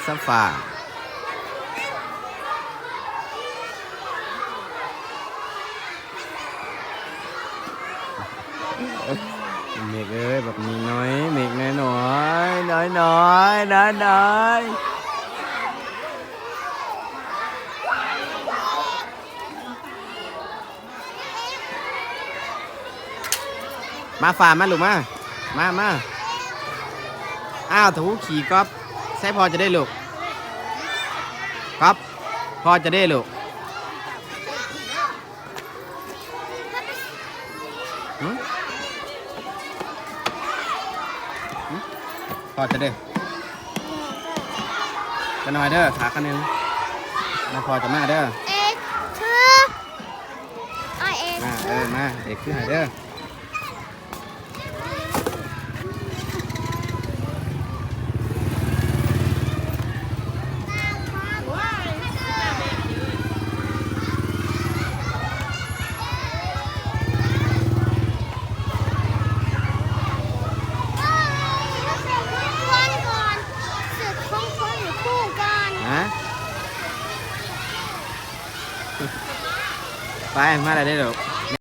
ນ້ຳຟ້າ. ເມກເອີຍ ບັກເມກນ້ອຍ ເມກນ້ອຍໆ ນ້ອຍໆ ນ້ອຍໆ. ມາ ຟ້າ ມາລູກ ມາ ມາ ມາ. ອ້າວ ຖູຂີ່ກອບໃສ່ພໍ່ຈະໄດ້ລູກ ກອບ ພໍ່ຈະໄດ້ລູກ. ຫື? ຫື? ພໍ່ຈະເດີ ຈະໜ້ອຍເດີ ຖ້າຄັນໜຶ່ງ ແມ່ພໍ່ຈະມາເດີ. ເອັກຄື ອາ ເອັກ ມາ ເອີ ມາ ເອັກຄືໃຫ້ເດີ. ຮະ? ໄປ ມາແລ້ວເດ້ລູກ.